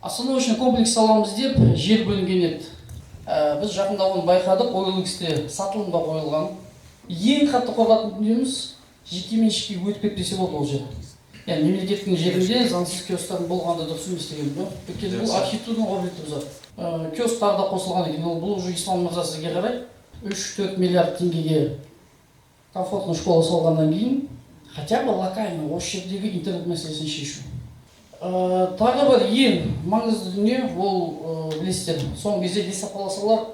Остановочный комплекс саламыз деп жер бөлінген еді. Біз жақында оны байқадық, OLX-те сатылымға қойылған. Ең қатты қорқатын дүниеміз жеке меншікке өтіп кетпесе болды ол жер. Яғни мемлекеттің жерінде заңсыз киосктардың болғаны дұрыс емес деген жоқ. Өйткені бұл архитектурный обликті бұзады. Киосктар да қосылған екен. Ол бұл уже Ислам мырза сізге қарай 3-4 миллиард теңгеге комфортный школа салғаннан кейін хотя бы локально осы жердегі интернет мәселесін шешу. Тағы бір ең маңызды дүние ол, білесіздер, соңғы кезде лесополосалар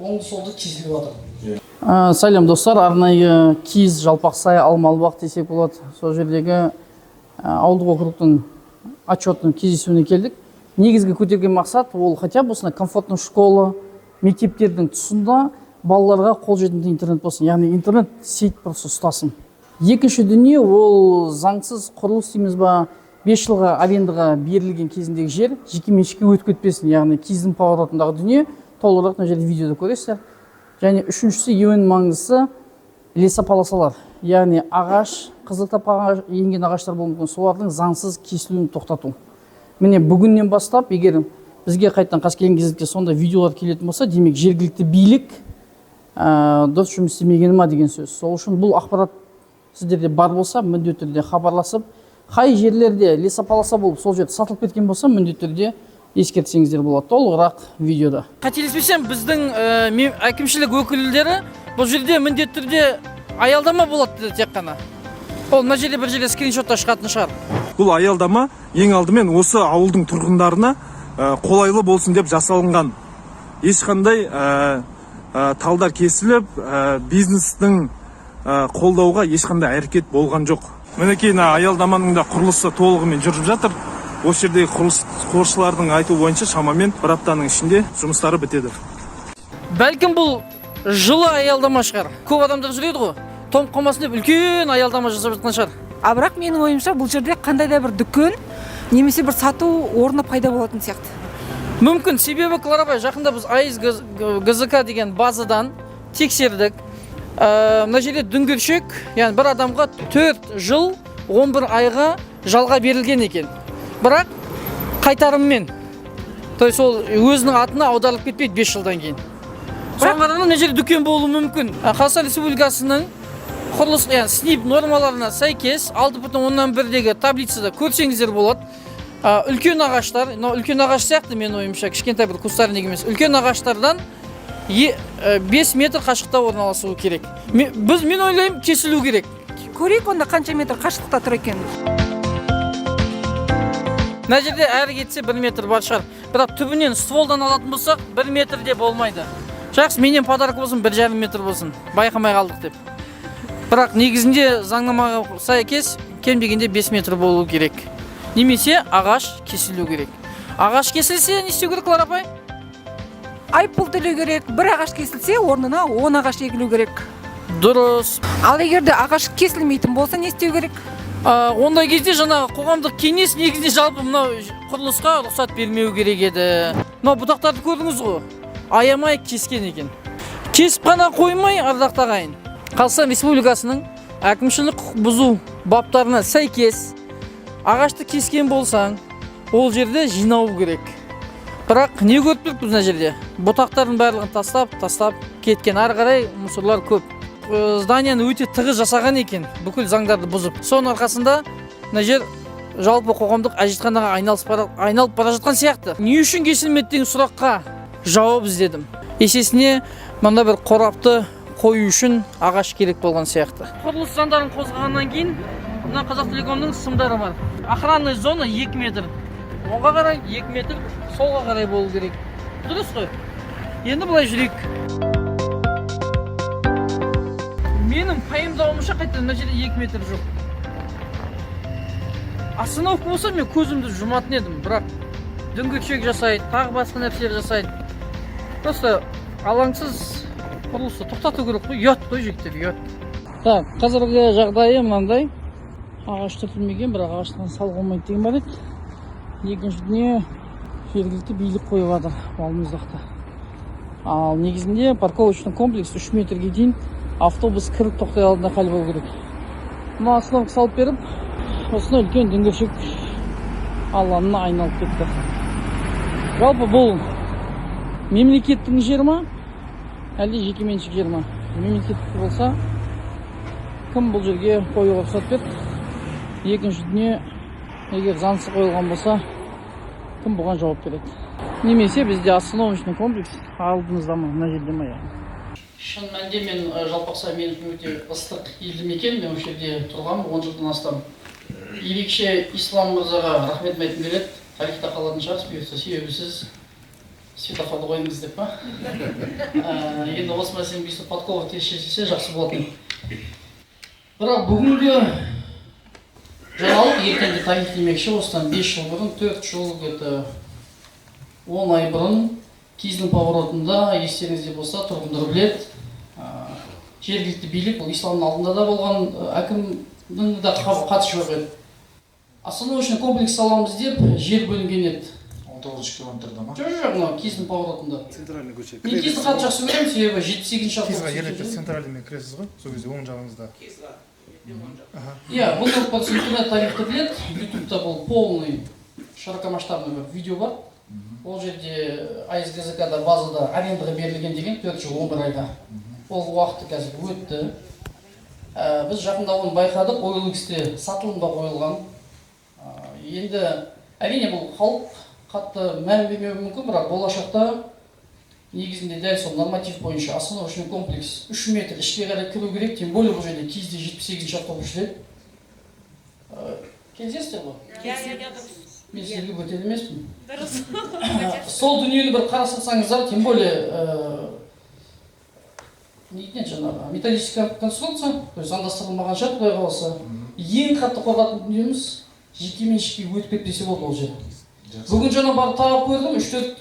оңды солды кесіліп жатыр. Сәлем, достар! Арнайы Киіз, Жалпақсай, Алмалыбақ десек болады, сол жердегі ауылдық округтың отчетының кездесуіне келдік. Негізгі көтерген мақсат ол хотя бы осындай комфортный школа мектептердің тұсында балаларға қолжетімді интернет болсын, яғни интернет сеть просто ұстасын. Екінші дүние ол заңсыз құрылыс дейміз ба, 5 жылға арендаға берілген кезіндегі жер жеке меншікке өтіп кетпесін, яғни Киіздің поворотындағы дүние. Толығырақ мына жерде видеода көресіздер. Және үшіншісі, ең маңыздысы, лесополосалар, яғни ағаш, Қызыл кітапқа енген ағаштар болуы мүмкін, солардың заңсыз кесілуін тоқтату. Міне, бүгіннен бастап егер бізге қайтадан Қаскелең кезекте сондай видеолар келетін болса, демек, жергілікті билік дұрыс жұмыс істемегені ма деген сөз. Сол үшін бұл ақпарат сіздерде бар болса, міндетті түрде хабарласып, қай жерлерде лесополоса болып, сол жерде сатылып кеткен болса, міндетті түрде ескертсеңіздер болады. Толығырақ видеода. Қателеспесем, біздің әкімшілік өкілдері бұл жерде міндетті түрде аялдама болады деді тек қана. Ол мына жерде бір жерде скриншотта шығатын шығар. Бұл аялдама ең алдымен осы ауылдың тұрғындарына қолайлы болсын деп жасалынған. Ешқандай талдар кесіліп, бизнестің қолдауға ешқандай әрекет болған жоқ. Мінекей, мына аялдаманың да құрылысы толығымен жүріп жатыр. Осы жердегі құрылыс құрылысшылардың айтуы бойынша, шамамен бір аптаның ішінде жұмыстары бітеді. Бәлкім, бұл жылы аялдама шығар. Көп адамдар жүреді ғой, тоңып қалмасын деп үлкен аялдама жасап жатқан шығар. А бірақ менің ойымша, бұл жерде қандай да бір дүкен немесе бір сату орны пайда болатын сияқты. Мүмкін, себебі, Клара апай, жақында біз АИС ГЗК деген базадан тексердік. Мына жерде дүңгіршек, яғни бір адамға 4 жыл 11 айға жалға берілген екен, бірақ қайтарыммен, то есть ол өзінің атына аударылып кетпейді 5 жылдан кейін. Соған қарағанда, мына жерде дүкен болуы мүмкін. Қазақстан Республикасының құрылыс, яғни СНиП нормаларына сәйкес 6,1-дегі таблицада көрсеңіздер болады. Үлкен ағаштар, мынау үлкен ағаш сияқты менің ойымша, кішкентай бір кустарник емес, үлкен ағаштардан 5 метр қашықта орналасуы керек. Біз, мен ойлаймын, кесілу керек. Көрейік онда, қанша метр қашықтықта тұр екен. Мына жерде әрі кетсе 1 метр бар шығар, бірақ түбінен, стволдан алатын болсақ, 1 метр де болмайды. Жақсы, менен подарок болсын, 1,5 метр болсын, байқамай қалдық деп. Бірақ негізінде заңнамаға сәйкес кем дегенде 5 метр болу керек немесе ағаш кесілу керек. Ағаш кесілсе, не істеу керек, Клара апай? Айыппұл төлеу керек. Бір ағаш кесілсе, орнына 10 ағаш егілу керек. Дұрыс. Ал егер де ағаш кесілмейтін болса, не істеу керек? Ондай кезде жаңағы қоғамдық кеңес негізінде жалпы мынау құрылысқа рұқсат бермеу керек еді. Мынау бұтақтарды көрдіңіз ғой, аямай кескен екен. Кесіп қана қоймай, ардақты ағайын, Қазақстан Республикасының әкімшілік құқық бұзу баптарына сәйкес ағашты кескен болсаң, ол жерде жинау керек. Бірақ не көріп тұрмыз мына жерде? Бұтақтардың барлығын тастап тастап кеткен. Ары қарай мусорлар көп. Зданияны өте тығыз жасаған екен, бүкіл заңдарды бұзып. Соның арқасында мына жер жалпы қоғамдық әжетханаға айналып бара жатқан сияқты. Не үшін кесілмеді деген сұраққа жауап іздедім. Есесіне мында бір қорапты қою үшін ағаш керек болған сияқты. Құрылыс заңдарын қозғағаннан кейін мына Қазақтелекомның сымдары бар. Охранный зона 2 метр оңға қарай, 2 метр солға қарай болу керек, дұрыс қой? Енді былай жүрейік. Менің пайымдауымша, қайтадан мына жерде 2 метр жоқ. Остановка болса, мен көзімді жұматын едім, бірақ дөңгелек жасайды, тағы басқа нәрселер жасайды. Просто алаңсыз құрылысты тоқтату керек қой. Ұят қой, жігіттер, ұят. Так, қазіргі жағдайы мынандай: ағаш түртілмеген, бірақ ағаштан салуға болмайды деген бар еді. Екінші дүние, жергілікті билік қойып жатыр балмұздақты. Ал негізінде парковочный комплекс 3 метрге дейін автобус кіріп тоқтай алатындай хал болу керек. Мына остановка салып беріп, осындай үлкен дөңгелшек. Алланың айналып кетті. Жалпы, бұл мемлекеттің жері ма, әлде жекеменшік жер ма? Мемлекеттік болса, кім бұл жерге қоюға рұқсат берді? Екінші дүние, егер заңсыз қойылған болса, кім бұған жауап береді? Немесе бізде остановочный комплекс алдымызда ма, мына жерде ма? Яғни шын мәнінде мен Жалпақсай мен үшін өте ыстық елді мекен. Мен осы жерде тұрғанмын 10 жылдан астам. Ерекше Ислам мырзаға рахметімді айтқым келеді. Тарихта қалатын шығарсыз, бұйыртса, себебі сіз светофорды қойдыңыз деп па. Енді осы мәселені бұйыртса, подкова тез шешілсе, жақсы болатын. Бірақ бүгінгі жаңалық ертеңгі тарих демекші, осыдан 5 жыл бұрын, 4 жыл, где-то 10 ай бұрын Киздің поворотында, естеріңізде болса, тұрғындар біледі, жергілікті билік, бұл Исламның алдында да болған әкімнің де қатысы жоқ еді, остановочный комплекс саламыз деп жер бөлінген еді. 19-километрда ма? Жоқ, мынау Киздің поворотында. Центральный көше. Мен Кизді қатты жақсы көремін, себебі 78-ші Кизға электр центральныймен кіресіз ғой, сол кезде оң жағыңызда. Иә, бұл отбасы интернет тарихты біледі. Ютубта бұл полный широкомасштабный бір видео бар. Ол жерде АСГЗК да базада арендаға берілген деген 4 жыл 11 айға. Ол уақыты қазір өтті. Біз жақында оны байқадық, OLX-те сатылымға қойылған. Енді әрине, бұл халық қатты мән бермеуі мүмкін, бірақ болашақта негізінде дәл сол норматив бойынша остановочный комплекс 3 метр ішке қарай кіру керек. Тем более бұл жерде Кизде 78-ші автобус жүреді. Келісесіздер ғой? Иә, дұрыс. Мен сіздерге бөтен емеспін. Дұрыс. Сол дүниені бір қарастырсаңыздар, тем более не дейтін еді, жаңағы металлическая конструкция, то есть заңдастырылмаған шығар, құдай қаласа. Ең қатты қорқатын дүниеміз жекеменшікке өтіп кетпесе болды ол жер. Бүгін жаңа барып тағы көрдім, үш төрт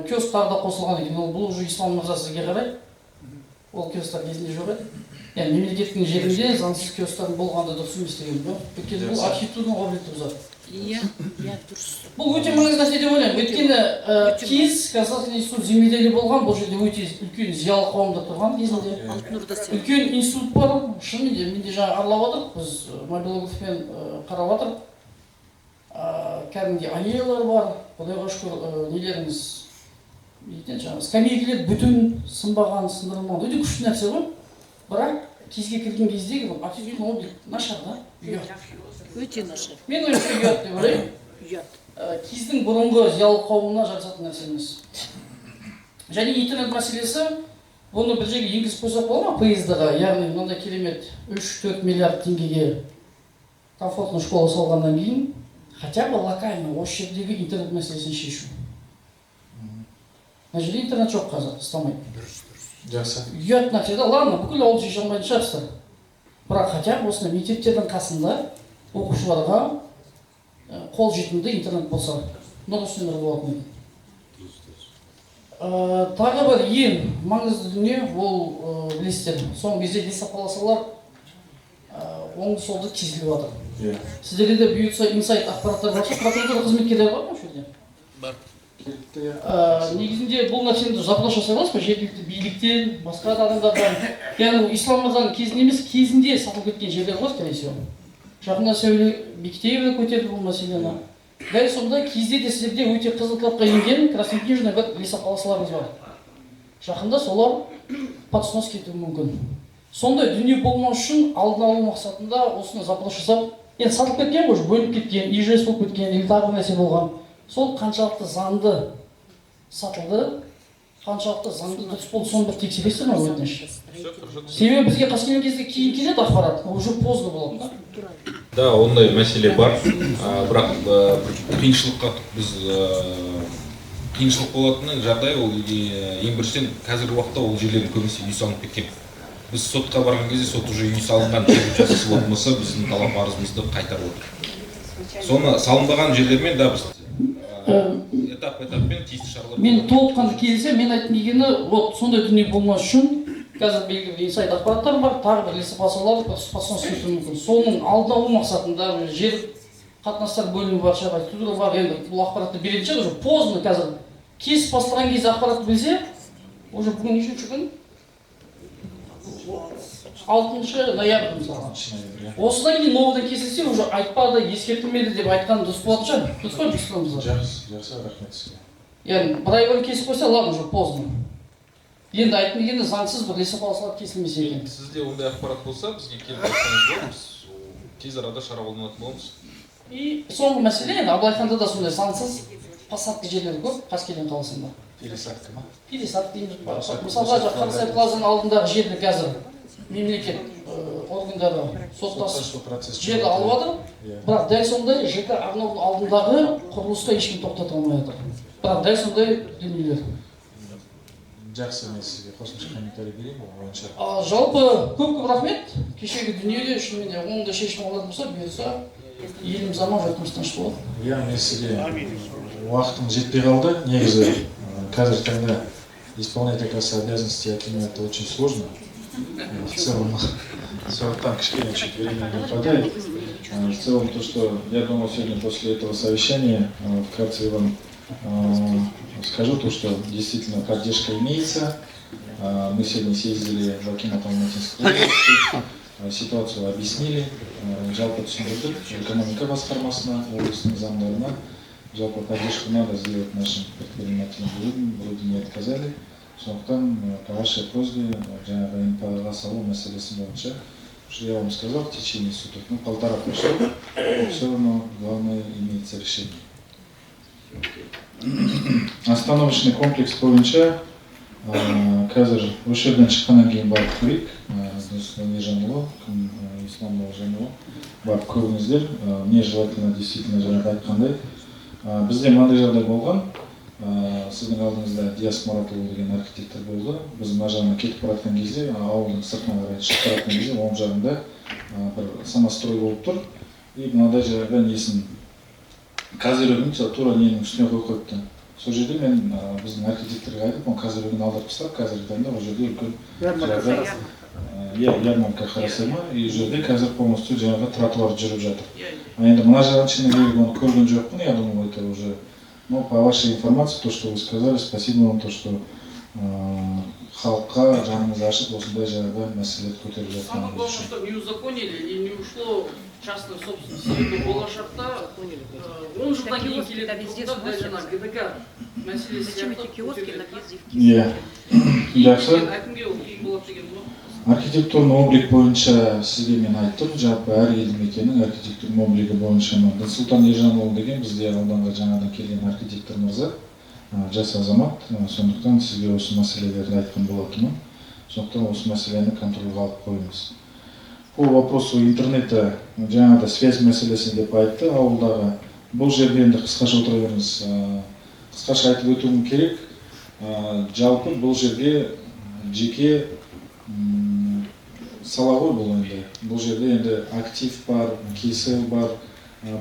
киоск тағы да қосылған екен. Ол бұл уже Ислам мырза, сізге қарай. Ол киосктар кезінде жоқ еді. Яғни мемлекеттің жерінде заңсыз киосктардың болғаны дұрыс емес деген ғой, өйткені бұл архитектурный обликті бұзады. Иә, дұрыс. Бұл өте маңызды нәрсе деп ойлаймын, өйткені КИЗ, Казахстан институт земледелия болған. Бұл жерде өте үлкен зиялы қауымдар тұрған кезінде. Алтын Орда сияқты. Үлкен институт бар. Шынымен де, мен де жаңа аралап жатырмық біз, мобилографпен қарап жатырмық. Кәдімгідей аллеялар бар, құдайға шүкір. Нелеріңіз не дейтін еді, жаңағы скамейкалер бүтін, сынбаған, сындырылмаған, өте күшті нәрсе ғой. Бірақ Кизге кірген кездегі бұл архитектурный облик нашар да, ұят. Өте нашар. Мен ойымша, ұят деп ойлаймын. Ұят. Киздің бұрынғы зиялы қауымына жарасатын нәрсе емес. Және интернет мәселесі, бұны бір жерге енгізіп қойсақ бола ма, ПСД ға? Яғни мынандай керемет 3-4 миллиард теңгеге комфортный школа салғаннан кейін хотя бы локально осы жердегі интернет мәселесін шешу. Мына жерде интернет жоқ қазір, ұстамайды. Жақсы. Ұят нәрсе да. Ладно, бүкіл ауыл шеше алмайтын шығарсыздар, бірақ хотя бы осындай мектептердің қасында оқушыларға қолжетімді интернет болса, нұр үстіне нұр болатын еді. Тағы бір ең маңызды дүние, ол білесіздер, соңғы кезде лесополосалар оңды солды кесіліп жатыр. Сіздерде де бұйыртса, инсайт ақпараттар бар шығар. Прокуратура қызметкерлері бар ма осы жерде? Бар. Иә. Негізінде бұл нәрсені запрос жасай аласыз ба жергілікті биліктен, басқа да адамдардан? Яғни Ислам мырзаның кезінде емес, кезінде сатылып кеткен жерлер ғой, скорее всего. Жақында Сәуле Бектеева көтерді бұл мәселені. Дәл сондай кезде де сіздерде өте қызыл кітапқа енген краснокнижный бір лесополосаларыңыз бар. Жақында солар под снос кетуі мүмкін. Сондай дүние болмау үшін, алдын алу мақсатында осыны запрос жасап, енді сатылып кеткен ғой уже, бөлініп кеткен, ИЖС болып кеткен или тағы бір нәрсе болған, сол қаншалықты заңды сатылды, қаншалықты заңды дұрыс болды, соны бір тексересіздер ма, өтініш? Себебі бізге қаскелең кезде кейін келеді ақпарат, уже поздно болады да. Да, ондай мәселе бар. Бірақ бір қиыншылыққа біз қиыншылық болатыны жағдай ол ең біріншіден, қазіргі уақытта ол жерлердің көбісі үй салынып кеткен. Біз сотқа барған кезде сот уже үй салынған жер учаскесі болатын болса, біздің талап арызымызды қайтарып отыр. Соны салынбаған жерлермен да біз этап этаппен тиісті шаралар Мен толыққанды келісемін. Мен айтқым келгені, вот сондай дүние болмас үшін қазір белгілі бір инсайт ақпараттар бар, тағы бір лесополосалар под снос кетуі мүмкін. Соның алдын алу мақсатында жер қатынастар бөлімі бар шығар, архитектура бар, енді бұл ақпаратты беретін шығар. Уже поздно, қазір кесіп бастаған кезде ақпаратты білсе, уже бүгін нешінші күн? 6 ноябрь мысалға. 6 ноябрь, иә. Осыдан кейін новыйдан кесілсе, уже айтпады, ескертілмеді деп айтқан дұрыс болатын шығар, дұрыс қой, Бексұлтан мырза? Жақсы, рахмет сізге. Яғни бір ай бұрын кесіп қойса, ладно, уже поздно. Енді айтқым келгені, заңсыз бір лесополосалар кесілмесе екен. Сізде ондай ақпарат болса, бізге келіп айтсаңыз болады, біз тез арада шара қолданатын боламыз. И соңғы мәселе, енді Абылайханда да сондай заңсыз посадка жерлері көп, Қаскелең қаласында. Пересадка ма? Пересадка дейміз ба? Мысалға, жаңағы Қарасай плазаның алдындағы жерді қазір мемлекет органдары соттасып, Соттасу процесі. жерді алып жатыр. Бірақ дәл сондай ЖК Арнаудың алдындағы құрылысқа ешкім тоқтата алмай жатыр, бірақ дәл сондай дүниелер. Жақсы, мен сізге қосымша комментарий берейін ол бойынша. Жалпы көп көп рахмет. Кешегі дүниеде шынымен де оңды шешім алатын болса, бұйырса, еліміз аман, жұртымыз тыныш болады. Иә, мен сізге, уақытым жетпей қалды негізі. Қазіргі таңда исполнять, оказывается, обязанности акима — это очень сложно в целом, сондықтан кішкене чуть времени не хватает. В целом то, что я думал, сегодня после этого совещания вкратце я вам скажу то, что действительно поддержка имеется. Мы сегодня съездили в акимат Алматинской области, ситуацию объяснили, жалпы түсіндірдік экономика басқармасына, облыстың замдарына. Жалпы поддержку надо сделать нашим предпринимателям, вроде не отказали. Сондықтан по вашей просьбе жаңағы НПА-ға салу мәселесі бойынша уже я вам сказал, в течение суток, ну, полтора прошло, но все равно главное, имеется решение. Остановочный комплекс бойынша қазір осы жерден шыққаннан кейін барып көрейік. Нұрсұлтан Ержанұлы, кім, Ислам Бауыржанұлы, барып көріңіздер. Мне желательно, действительно, жаңағы айтқандай, бізде мынандай жағдай болған. Сіздің алдыңызда Диас Маратұлы деген архитектор болды. Біз мына жағына кетіп бара жатқан кезде, ауылдың сыртына қарай шығып бара жатқан кезде, оң жағында бір самострой болып тұр и мынадай жаңағы несін, козырегін тура ненің үстіне қойып қойыпты. Сол жерде мен біздің архитекторға айтып, оның козырегін алдырып тастап, қазіргі таңда ол жерде үлкен жаңағы, иә, ярмарка Қарасай ма, и ол жерде қазір полностью жаңағы тротуар жүріп жатыр. А енді мына жағын, шыны керек, оны көрген жоқпын, я думал, это уже, но по вашей информации, то, что вы сказали, спасибо вам, то, что халыққа жаныңыз ашып, осындай жаңағы мәселелерді көтеріп Самое жатқаныңыз главное, үшін. Что не узаконили и не ушло в частную собственность. Себебі болашақта 10 жылдан кейін келетін тұрғындар дәл жаңағы ГДК мәселесі Зачем сияқты эти киоски көтеріледі. На въезде в Иә, жақсы. Әкімге ол қиын болады деген ғой. Архитектурный облик бойынша сізге мен айттым, жалпы әр елді мекеннің архитектурный облигі бойынша мына Сұлтан Ержанұлы деген бізде ауданға жаңадан келген архитектор мырза, жас азамат, сондықтан сізге осы мәселелерді айтқан болатынмын. Сондықтан осы мәселені контрольға алып қойыңыз. По вопросу интернета, жаңағыда связь мәселесі деп айтты ауылдағы. Бұл жерде енді қысқаша, отыра беріңіз, қысқаша айтып өтуім керек. Жалпы бұл жерде жеке сала ғой бұл енді. Бұл жерде енді Актив бар, Кселл бар,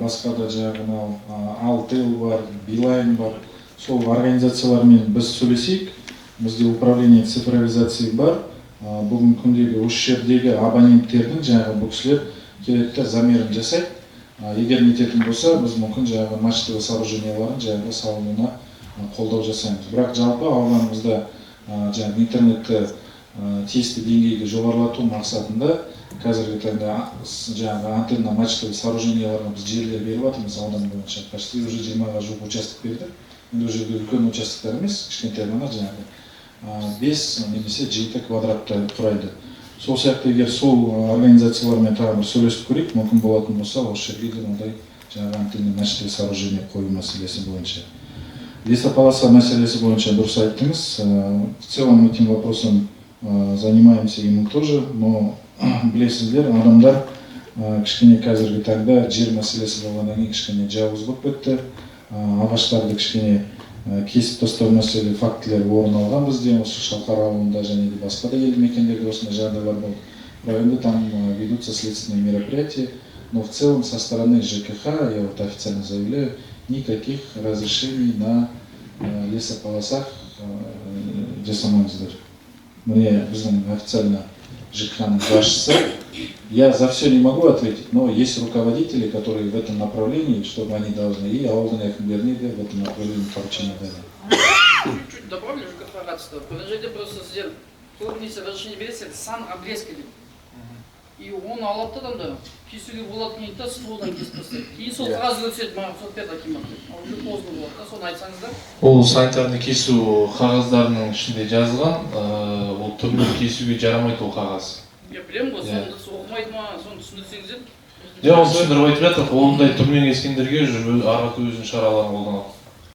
басқа да жаңағы мынау Алтел бар, Билайн бар. Сол организациялармен біз сөйлесейік. Бізде управление цифровизации бар. Бүгінгі күндегі осы жердегі абоненттердің жаңағы бұл кісілер келеді де, замерін жасайды. Егер нететін болса, біз мүмкін жаңағы мачтовый сооруженияларын жаңағы салынуына қолдау жасаймыз. Бірақ жалпы ауданымызда жаңағы интернетті тиісті деңгейге жоғарылату мақсатында қазіргі таңда жаңағы антенна мачтовый сооруженияларға біз жерлер беріп жатырмыз аудан бойынша. Почти уже 20-ға жуық участок бердік. Енді ол жерде үлкен участоктар емес, кішкентай ғана, жаңағы 5 немесе 7 квадратты құрайды. Сол сияқты егер сол организациялармен тағы бір сөйлесіп көрейік, мүмкін болатын болса, осы жерге де ондай жаңағы антенна мачтовый сооружение қою мәселесі бойынша. Лесополоса мәселесі бойынша дұрыс айттыңыз. В целом этим вопросом занимаемся и мы тоже, но білесіздер, адамдар кішкене қазіргі таңда жер мәселесі болғаннан кейін кішкене жауыз болып кетті. Ағаштарды кішкене кесіп тастау мәселе фактілері орын алған бізде осы Шалқар ауылында және де басқа да елді мекендерде осындай жағдайлар болды. Бірақ енді там ведутся следственные мероприятия, но в целом со стороны ЖКХ, я вот официально заявляю, никаких разрешений на лесополосах жасамаңыздар. Міне, біздің официально ЖКХ-ның басшысы. Я за все не могу ответить, но есть руководители, которые в этом направлении, чтобы они должны, и ауылдың әкімдеріне де в этом направлении поручение дали. Чуть-чуть добавлю ЖКХ қатысты. Бұл жерде просто сіздер көбінесе разрешение бересіздер сан обрезка деп. И оны алады да, адамдар кесуге болады дейді да, стволдан кесіп тастайды. Кейін сол қағазды көрсетеді: «Маған рұқсат берді акимат», – деп. А уже поздно болады да, соны айтсаңыздар. Ол санитарный кесу қағаздарының ішінде жазылған, ол түбімен кесуге жарамайды ол қағаз. Я білемін ғой. Иә. Соны оқымайды ма, соны түсіндірсеңіздер. Жоқ, оны түсіндіріп айтып жатыр. Ондай түрмен кескендерге уже ары қарата өзінің шараларын қолданады.